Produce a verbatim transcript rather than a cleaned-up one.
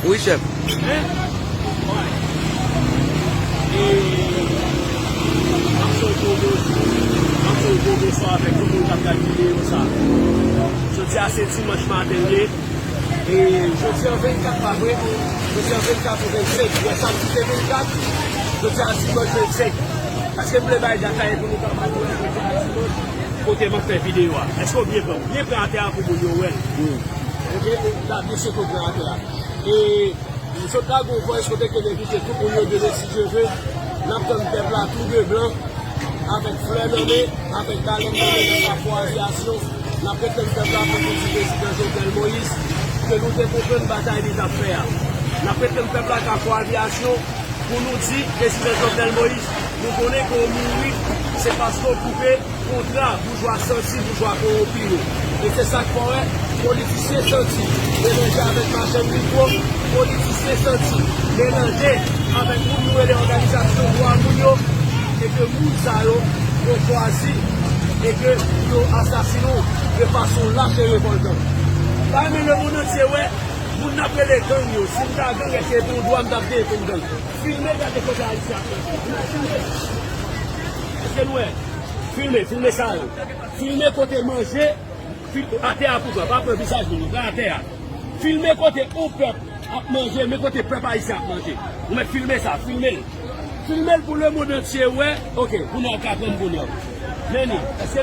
Wi, chèf. E m ap fè yon gwo bonjou, m ap fè yon gwo bonswa avèk tout moun k ap gade videyo sa. Jodi a se dimanch maten l ye. E jodi an vennkat, pa vre? Jodi an vennkat ou vennsenk? Yè samdi se vennkat, jodi a dimanch vennsenk. Èske m vle bay dat la pou nou kapab wè jodi a dimanch kote m ap fè videyo a? Èske w byen pran? Byen pran atè a pou moun yo wè l. Oke, n ap byen sete pran atè a. E m sot la gon vòys kote ke m envite tout moun yo demen si Dye ve. N ap tann pèp la tou de blan, avèk flè nan men, avèk balèn nan men nan Kafou Aviyasyon. N ap ret tann pèp la pou nou di prezidan Jovenel Moïse ke nou te konprann batay li t ap fè a. N ap ret tann pèp la Kafou Aviyasyon pou nou di prezidan Jovenel Moïse, nou konnen ke w mouri, se paske w koupe kontra boujwa santi, boujwa kowonpi yo. E se sa k fè w wè politisyen santi melanje avèk machann mikwo, politisyen santi melanje avèk moun nou rele òganizasyon dwa moun yo, e ke moun sa yo, yo chwazi, e ke yo asasinen w de fason lach e revòltan. Pa renmen lemonn antye wè moun n ap rele gang yo. Si m ta gang, èske se yon dwa m t ap genyen pou m gang? Filme, gade kote Ayisyen ap manje. Filme. Èske nou wè? Filme, filme sa yo. Filme kote manje, fil-, atè a pou pran, pa pran vizaj moun, pran atè a. Filme kote yon pèp ap manje, men kote pèp ayisyen ap manje. Ou mèt filme sa, filme l. Filme l pou lemonn antye wè. Oke, kounye a w ka pran m kounye a. Men li, èske